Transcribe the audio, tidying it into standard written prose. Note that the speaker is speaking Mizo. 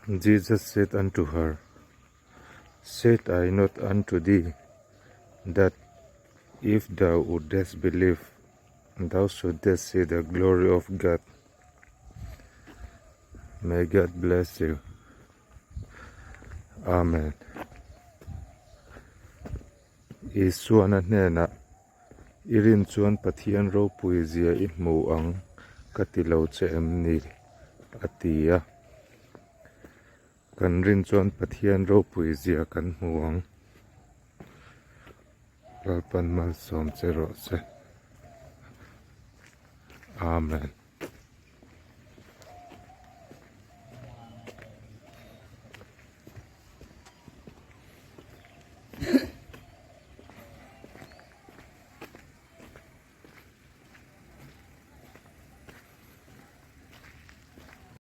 Jesus said unto her, Said I not unto thee, that if thou wouldest believe, thou shouldest see the glory of God? May God bless you. Amen. Isuan a hnenah, I rin chuan Pathian ropui zia i hmu ang ka ti lo che em ni? a ti a. Kan rin chuan Pathian ropui zia kan hmu ang. Lalpan malsawm che rawh se. Amen.